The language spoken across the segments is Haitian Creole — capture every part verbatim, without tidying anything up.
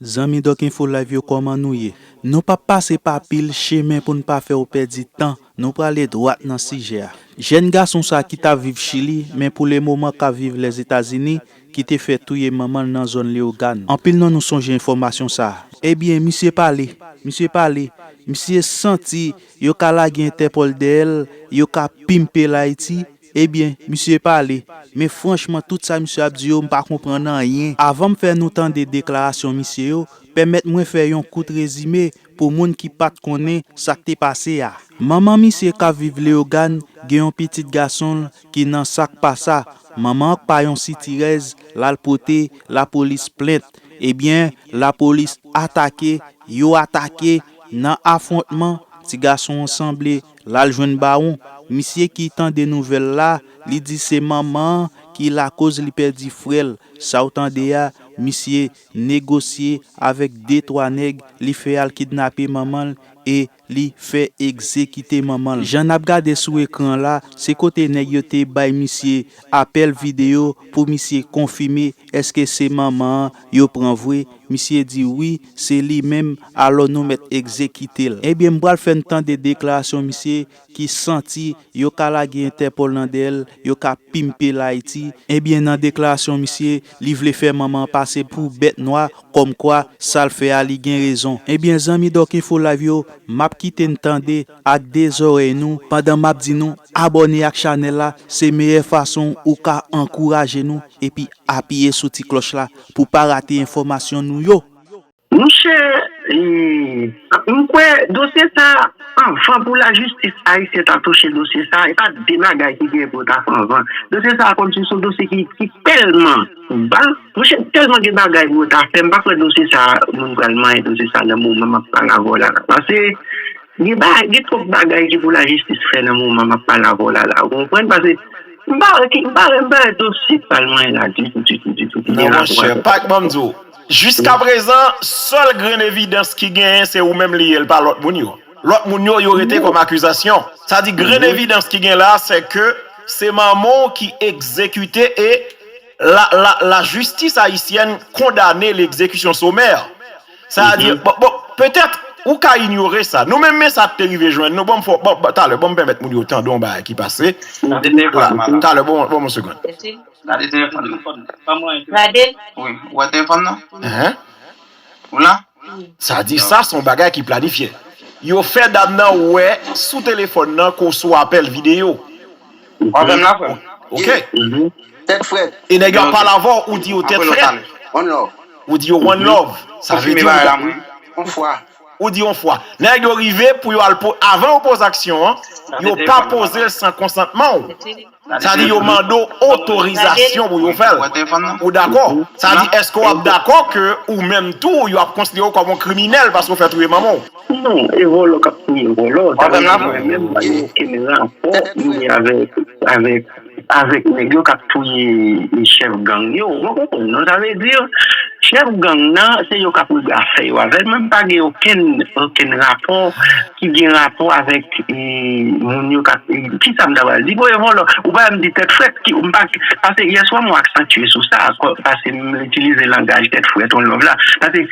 Zanmi Doc Info Live yo, kòman nou ye? Nou p ap pase pa pil chemen pou n pa fè w pèdi tan. Nou prale dwat nan sijè a. Jèn gason sa ki t ap viv Chili, men pou le moman k ap viv Lèzetazini, ki te fè touye manman l nan zòn Leyogàn. Anpil nan nou sonje enfòmasyon sa a. Ebyen, misye pale, misye pale, misye santi yo ka lage Entèpòl dèyè l, yo ka pimpe l Ayiti. Ebyen, misye pale. Men franchman, tout sa misye ap di yo, m pa konprann anyen. Avan m fè nou tande deklarasyon misye yo, pèmèt mwen fè yon kout rezime pou moun ki pa t konnen sa k te pase a. Manman misye k ap viv Leyogàn gen yon pitit gason l ki nan sa k pa sa. Manman an k pa yon sitirèz, l al pote lapolis plent. Ebyen, lapolis atake, yo atake, nan afwontman, ti gason an sanble l al jwenn bawon. Misye ki tande nouvèl la, li di se manman an ki lakoz li pèdi frè l. Sa w tande a, misye negosye avèk de twa nèg, li fè al kidnape manman l e li fè egzekite manman l. Jan n ap gade sou ekran la, se kote nèg yo te bay misye apèl videyo pou misye konfime èske se manman an yo pran vre. Misye di wi, se li menm, alò nou mèt egzekite l. Ebyen, m pral fè n tande deklarasyon misye ki santi yo ka lage Entèpòl nan dèyè l, yo ka pimpe l Ayiti. Ebyen, nan deklarasyon misye, li vle fè manman an pase pou bèt nwa, kòmkwa sa l fè a li gen rezon. Ebyen, zanmi Doc Info Live yo, m ap kite n tande ak de zòrèy nou pandan m ap di nou abòne ak chanèl la, se meyè fason ou ka ankouraje nou epi apiye sou ti klòch la pou pa rate enfòmasyon nou yo. Monchè, e, m kwè dosye sa a, anvan pou lajistis ayisyen ta touche dosye sa a, e pa de bagay ki gen pou yo ta fè anvan. Dosye sa a kòmsi se yon dosye ki, ki tèlman ba. Monchè, tèlman gen bagay pou yo ta fè, m pa kwè dosye sa a, moun pral manyen dosye sa a nan moman m ap pale avè w la. Paske gen ba, gen twòp bagay ki pou lajistis fè nan moman m ap pale avè w la, la. Ou konprann? Paske m pa wè ki, m pa wè, m pa wè dosye k pral manyen la ditou, ditou, ditou, ki gen rapò avèk. Non, monchè, pa k ban m di w. Jiskaprezan, sèl grenn evidans ki genyen, se ou menm li ye, l pa lòt moun yo. Lòt moun yo, yo rete kòm akizasyon. Sa di, grenn evidans ki gen la, se ke se manman w ki egzekite e la, la, lajistis ayisyèn kondane legzekisyon somè. Sa di, bon, bon, petèt, ou ka inyore sa. Nou menm, men sa k te rive jwenn nou, bon, m fò, bon, bon, talè, bon, m pèmèt moun yo tande yon bagay ki pase. Talè, bon, bon, yon segonn. Gade telefòn nan. Gade. Wi, ou wè telefòn nan? Enhen. Ou la? Sa di sa, se yon bagay ki planifye. Yo fè dam nan wè sou telefòn nan ke w sou apèl videyo. W ap fè m la, frè m? Ok. Tèt frèt. E nèg yo ap pale avè w, ou di yo tèt frèt. One love. Ou di yo one love. Sa vle di ou, yon fwa. Ou di yon fwa. Nèg yo rive pou yo al po-, avan yo poze aksyon an, yo pa poze l san konsantman w. Sa di yo mande w otorizasyon pou yo fè l. Ou dakò? Sa di, èske w ap dakò ke ou menm tou, yo ap konsidere w kòm yon kriminèl paske w fè touye manman w? Non, e vòlò k ap touye vòlò. Sa vle di, menm pa gen okenn rapò li avèk, avèk, avèk nèg yo k ap touye chèf gang yo. Ou konprann, non? Sa vle di, chèf gang nan, se yo k ap regle afè yo avè l. Mwen, m pa gen okenn, okenn rapò ki gen rapò avèk, e, moun yo k ap, e, kisa m ta pral di? Bon, e vòlò. Ou pa wè m di tèt frèt, ki, m pa, paske yèswa m aksantye sou sa, paske m itilize langaj tèt frèt, on love la. Paske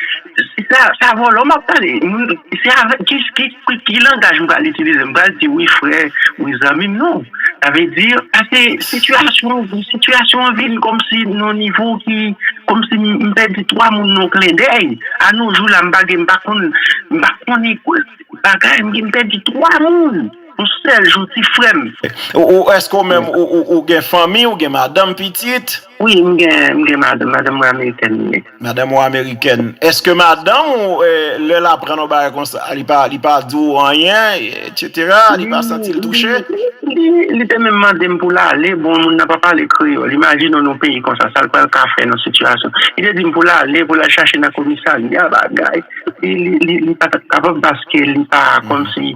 sa, sa vòlò m ap pale. Moun, se avèk ki, ki, ki, ki langaj m pral itilize? M pral di wi frè, wi zanmi m, non. Sa vle di, paske sitiyasyon, sitiyasyon an vin kòmsi nan yon nivo ki, kòmsi m, m pèdi twa moun nan yon klendèy. A nos jours la, m pa gen, m pa konn, m pa konnen kwa bagay, m gen, m pèdi twa moun. Yon sèl jou, ti frè m. Ou, ou, èske ou menm, ou, ou, ou gen fanmi, ou gen madanm, pitit? Wi, m gen, m gen madanm, madanm mwen amerikèn li ye. Madanm ou amerikèn. Èske madanm ou, eh, lè l aprann yon bagay konsa, li pa, li pa di w anyen, et cetera, li pa santi l touche? Li, li, li te menm mande m pou l ale, bon, moun nan pa pale kreyòl. Imajine w nan yon peyi konsa, sa l pral ka fè nan sitiyasyon. Li te di m pou l ale, pou l al chache nan komisarya, bagay. Li, li, li, li pa t ap kapab paske li pa kòmsi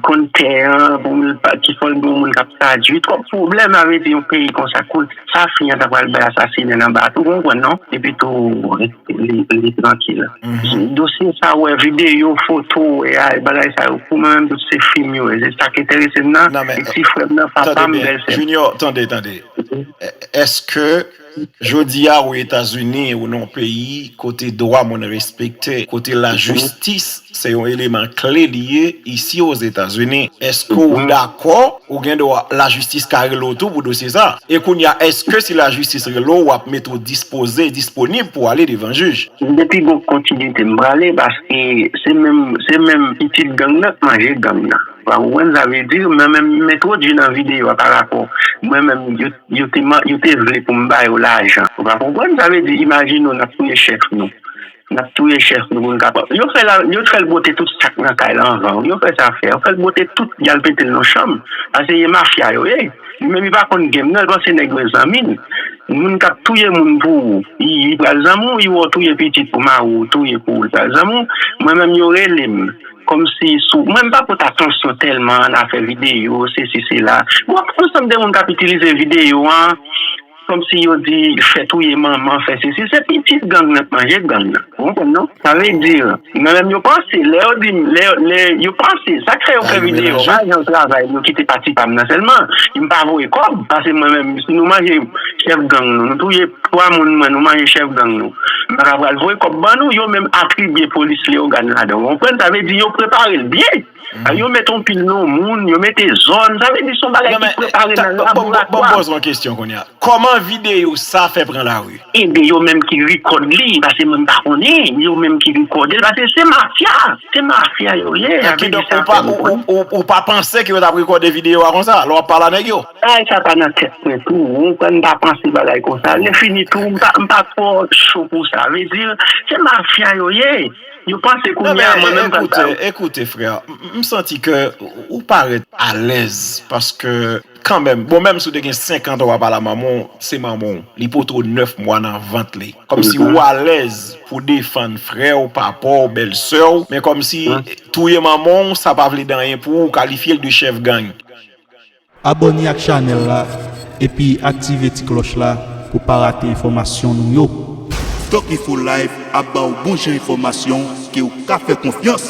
konn tè an, pou moun pa, ki fò l gen yon moun k ap tradui. Twòp pwoblèm, sa vle di yon peyi konsa, koul, sa fi an ta pral bay asasinen nan bat. Ou konprann, non? Epi tou, li, li trankil. Dosye sa, wè videyo, foto, wè a, bagay sa yo, pou mwen menm, tout se fim yo ye. Se sa k enterese m nan. E ti frè m nan, papa m, bèlsè m. Junior, tande, tande. Èske Jodi a, ou Etazini, ou nan yon peyi kote dwa moun respekte, kote lajistis se yon eleman kle li ye isi Ozetazini. Èske w dakò ou gen dwa lajistis ka rele w tou pou dosye sa? E kounye a, èske si lajistis rele w, w ap mete w dispoze, disponib pou w ale devan jij? Depi gon kontinite m prale, paske se menm, se menm pitit gang nan k manje gang nan. Ou pa konprann? Sa vle di, mwen menm, m entwodui nan videyo a pa rapò, mwen menm, yo, yo te, man- yo te vle pou m ba yo lajan. Ou pa konprann? Sa vle di, imajine w, n ap touye chèf nou. N ap touye chèf nou pou n kapab. Yo fè la, yo fè l bwote tout sak nan kay la anvan. Yo fè sa fè. Yo fè l bwote tout, y al pete l nan chanm. Paske se mafya yo ye. Li menm li pa konn game nan, li panse nèg yo zanmi l. Moun k ap touye moun pou ou, li, li pral zanmi w, li wè w touye pitit pou mari w, touye pou ou, li pral zanmi w. Mwen menm yo rele m. Kòmsi sou, mwen m pa pote atansyon tèlman nan afè videyo, sesi, sela. Bon, ansanm de moun k ap itilize videyo an, kòmsi yo di fè touye manman, fè sesi. Se pitit gang nan k manje gang nan. Ou konprann non? Sa vle di, mwen menm yo panse, lè yo di, lè, lè yo panse, sa k fè yo fè videyo, pa jan travay yo kite pati pa m nan sèlman. M pa voye kòb, paske mwen menm, si nou manje chèf gang nou, nou touye twa moun mwen, nou manje chèf gang nou. M pa ka pral voye kòb ban nou, yo menm atribye polis Leyogàn ladan. Ou konprann? Sa vle di yo prepare l byen. Yo mete yon pil non moun, yo mete zòn, sa vle di se yon bagay ki prepare nan laboratwa. Ban m poze yon kesyon kounye a. Kòman videyo sa fè pran lari? Ebyen, yo menm ki rikòd li, paske mwen m pa konnen, yo menm ki rikòde l, paske se mafya, se mafya yo ye. Sa vle di sa fè nou konn. Ou, ou, ou pa panse ke yo t ap rikòde videyo a konsa, lè w ap pale a nèg yo? Bagay sa pa nan tèt mwen tou, ou konprann, m pa panse bagay konsa. Lè fini tou, m pa, m pa twò cho pou sa. Vle di, se mafya yo ye. Yo panse kounye a mwen menm pral ba yo. Ekoute, frè, m, m santi ke ou parèt alèz, paske kanmenm, bon, menm si w te gen senkant an w ap pale a manman w, se manman w. Li pote w nèf mwa nan vant li. Kòmsi ou alèz pou defann frè w, papa w, bèlsè w, men kòmsi touye manman w, sa pa vle di anyen pou ou, ou kalifye l de chèf gang. Abòne ak chanèl la, epi aktive ti klòch la pou pa rate enfòmasyon nou yo. Doc Info Live ap ba w bon jan enfòmasyon ke w ka fè konfyans.